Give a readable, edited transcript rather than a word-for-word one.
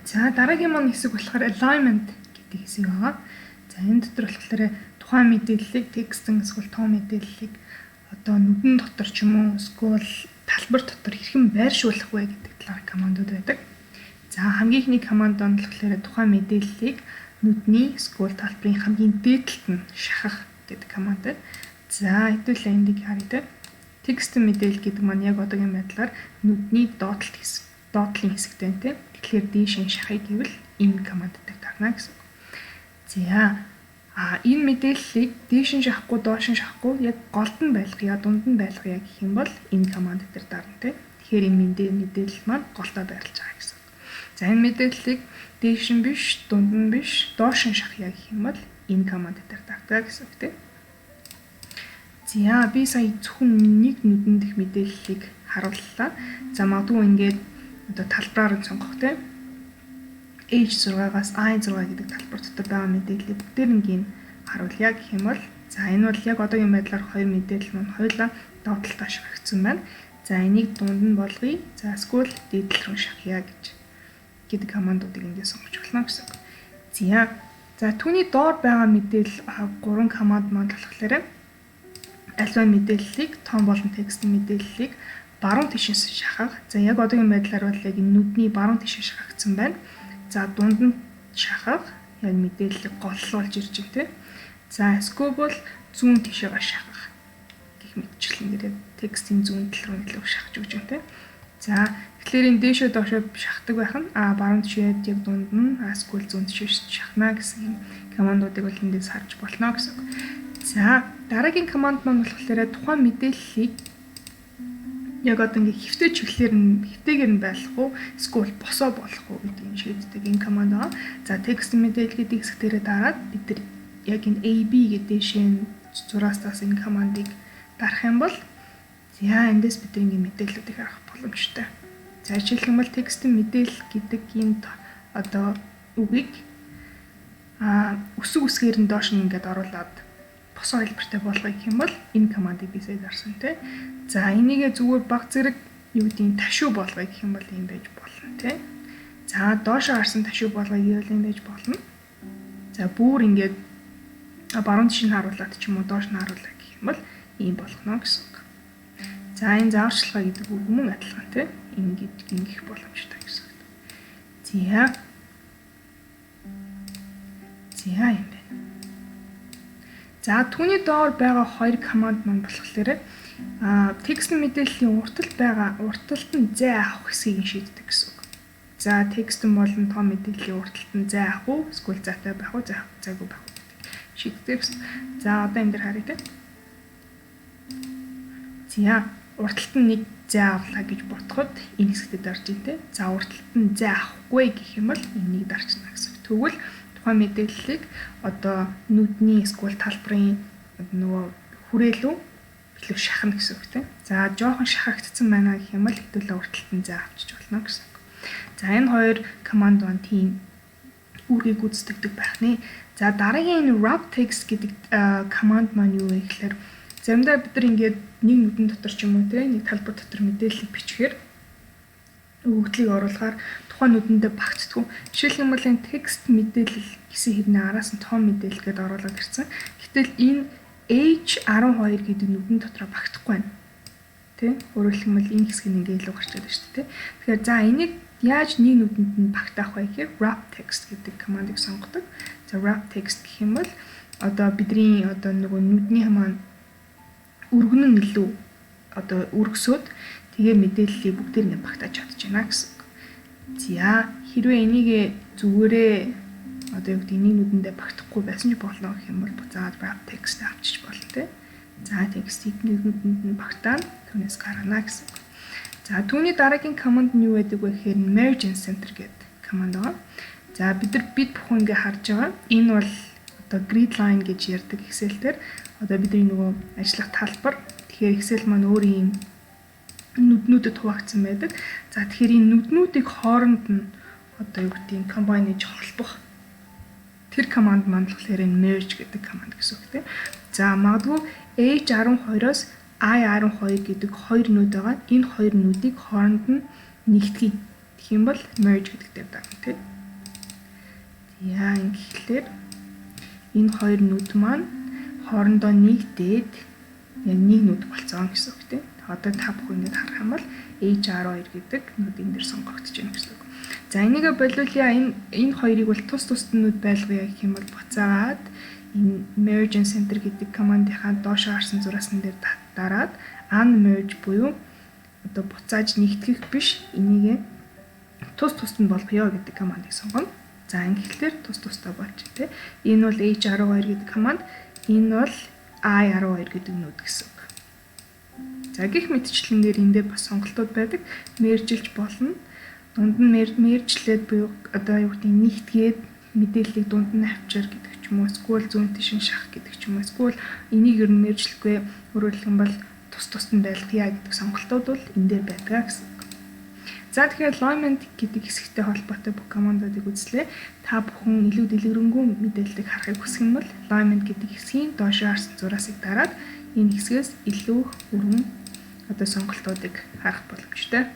За, дараагийн маань хэсэг болохоор alignment гэдэг хэсэг байгаа. За, энэ дотор болохоор тухайн мэдээллийг, текстэн эсвэл тоо мэдээллийг одоо нүдэн дотор ч юм уу эсвэл талбар дотор хэрхэн байршуулах вэ гэдэг талаар командууд байдаг. За, хамгийн эхний команд нь болохоор тухайн мэдээллийг нүдний эсвэл талбарын хамгийн дээд талд нь шахах гэдэг команд байна. За, хэдүүлээ эндийг харъя те. Текст мэдээлэл гэдэг маань яг одоогийн байдлаар нүдний доод талд хэсэг, доод талын хэсэгт байна те. Тэгэхээр дээш нь шахъя гэвэл энэ команд дээр дарна гэсэн үг. За, энэ мэдээллийг дээш нь шахахгүй, доош нь шахахгүй, яг голд нь байлгая, дунд нь байлгая гэх юм бол энэ команд дээр дарна те. Тэгэхээр энэ мэдээлэл маань голдоо байрлаж байгаа гэсэн үг. За, энэ мэдээллийг дээш нь биш, дунд нь биш, доош нь шахъя гэх юм бол энэ команд дээр дардаг гэсэн үг те. За, би сая зөвхөн нэг нүдэн дэх мэдээллийг харууллаа. За, магадгүй ингээд одоо талбараар нь сонгох те. H6-аас I6 гэдэг талбар дотор байгаа мэдээллийг бүгдээрнгийн харуулъя гэх юм бол, за, энэ бол яг одоогийн байдлаар хоёр мэдээлэл маань хоёулаа доод талдаа шахагдсан байна. За, энийг дунд нь болгоё. За, эсвэл дээд тал руу шахъя гэдэг командуудыг эндээс сонгож болно гэсэн үг. За, түүний доор байгаа мэдээлэл гурван команд маань болохоор аливаа мэдээллийг, том болон текстийн мэдээллийг баруун тийшээс шахах. За, яг одоогийн байдлаар бол яг энэ нүдний баруун тийшээ шахагдсан байна. За, дунд нь шахах, яг мэдээллийг голлуулж ирж байна те. За, эсвэл бол зүүн тийшээгээ шахах гэх мэтчлэн текстийн зүүн тал руу илүү шахаж өгч байна те. За, тэгэхээр энэ дээшээ доошоо шахдаг байх нь баруун тийшээ, яг дунд нь, эсвэл зүүн тийшээ шахна гэсэн юм командуудыг бол эндээс харж болно гэсэн үг. За, дараагийн команд маань болохоор тухайн мэдээллийг яг одоо ингээ хэвтэй чиглэлээр нь, хэвтэйгээр нь байх уу эсвэл босоо болох уу гэдгийг шийддэг энэ команд байгаа. За, текст мэдээлэл гэдэг хэсэг дээрээ дараад бид нар яг энэ AB гэдэг дээшээ зураас таас энэ командыг дарах юм бол, за, эндээс бид ингээ мэдээллүүдийг харах боломжтой. За, жишээлх юм бол текст мэдээлэл гэдэг энэ одоо үгийг үсэг үсгээр нь доош нь ингээд оруулаад босоо хэлбэртэй болгоё гэх юм бол энэ командыг би сая дарсан тий. За, энийгээ зүгээр баг зэрэг юу гэдгийг ташуу болгоё гэх юм бол ийм байж болно тий. За, доошоо харсан ташуу болгоё гэвэл ийм байж болно. За, бүр ингээд баруун тийш нь харуулад ч юм уу доош нь харуулаа гэх юм бол ийм болгоно гэсэн үг. За, энэ зааварчилгаа гэдэг үг мөн адилхан тий. Ингээд ингэх боломжтой гэсэн үг. За. За, юм байна. За, түүний доор байгаа хоёр команд маань болохоор текст мэдээллийн урталт байгаа, урталт нь зай авах хэсгийг нь шийддэг гэсэн үг. За, текст болон тоо мэдээллийн урталт нь зай авах уу эсвэл зайтай байх уу, зайгүй байх уу гэдэг шийддэг гэсэн. За, одоо энэ дээр харъя те. За, урталт нь нэг зай авлаа гэж бодоход энэ хэсэгтээ дарж ин те. За, урталт нь зай авахгүй гэх юм бол энийг дарчна гэсэн. Тэгвэл тухайн мэдээллийг одоо нүдний эсвэл талбарын нөгөө хүрээлүү илүү шахна гэсэн үг тийм. За, жоохон шахагдсан байна гэх юм бол хэдүүлээ урталт нь зай авчиж болно гэсэн үг. За, энэ хоёр команд маань тийм үүргийг гүйцэтгэдэг байх нэ. За, дараагийн энэ wrap text гэдэг команд маань юу вэ гэхээр заримдаа бид нар ингээд нэг нүдэн дотор ч юм уу те, нэг талбар дотор мэдээллийг бичгээр, өгөгдлийг оруулахаар тухайн нүдэндээ багтдаггүй. Жишээлх юм бол энэ текст мэдээлэл гэсэн хэрнээ араас нь том мэдээлэл гэдээ оруулаад ирсэн. Гэтэл энэ H12 гэдэг нүдэн дотроо багтахгүй байна. Тэ? Өөрөөр хэлбэл энэ хэсэг нь ингээ илүү гарч ирж байна шүү дээ. Тэгэхээр за, энийг яаж нэг нүдэнд нь багтаах вэ гэхээр wrap text гэдэг командыг сонгодог. За, wrap text гэх юм бол одоо бидний одоо нөгөө нүдний маань өргөн нь илүү одоо өргөсөөд, тэгээ мэдээллийг бүгдээр ингэ багтааж чадаж байна гэсэн үг. За, хэрвээ энийг зүгээрээ одоо юу гэдэг, нэг нүдэндээ багтахгүй байсан ч болно гэх юм бол буцаад wrap text авчиж болно те. За, текстийг нэг нүдэнд нь багтаана, түүнээс гаргана гэсэн үг. За, түүний дараагийн команд нь юу байдаг вэ гэхээр merge and center гэдэг команд байгаа. За, бид бүхэн ингээ харж байгаа. Энэ бол одоо grid line гэж ярьдаг Excel дээр одоо бидний нөгөө ажиллах талбар. Тэгэхээр Excel маань өөр ийм нүднүүдэд хуваагдсан байдаг. За, тэгэхээр энэ нүднүүдийг хооронд нь одоо юу гэдгийг combine хийж холбох тэр команд маань болохоор энэ merge гэдэг команд гэсэн үг тийм. За, магадгүй H12-оос I12 гэдэг хоёр нүд байгаа. Энэ хоёр нүдийг хооронд нь нэгтгэе гэх юм бол merge гэдэг дээр дарна тийм. Яа, ингэхлээр энэ хоёр нүд маань хоорондоо нэгдээд яг нэг нүд болцсон гэсэн үг, тийм. Одоо та бүхэн ингэж харах юм бол H12 гэдэг нүд энэ дээр сонгогдож байна гэсэн үг. За, энийгээ болиулъя, энэ хоёрыг бол тус тусад нүд байлгая гэх юм бол буцаагаад энэ merge and center гэдэг командынхаа доошоо харсан зураасан дээр дараад unmerge буюу одоо буцааж нэгтгэх биш, энийг тус тусад нь болгоё гэдэг командыг сонгоно. За, ингэхлээр тус тустай болж, тий. Энэ бол H12 гэдэг команд, энэ бол I12 гэдэг нүд гэсэн үг. За, гэх мэтчлэнгээр энэ дээр бас сонголтууд байдаг. Merge лж болно. Дунд нь merge лээд буюу одоо юу гэдэг, нэгтгээд мэдээллийг дунд нь авчир гэдэг ч юм уу, эсвэл зүүн тийш нь шах гэдэг ч юм уу, эсвэл энийг ер нь merge лэхгүй, өөрөөр хэлэх юм бол тус тусад нь байлгая гэдэг сонголтууд бол энэ дээр байдаг гэсэн үг. За, тэгэхээр alignment гэдэг хэсэгтэй холбоотой бүх командуудыг үзлээ. Та бүхэн илүү дэлгэрэнгүй мэдээллийг харахыг хүсэх юм бол alignment гэдэг хэсгийн доошоо харсан зураасыг дараад энэ хэсгээс илүү их өргөн одоо сонголтуудыг харах боломжтой.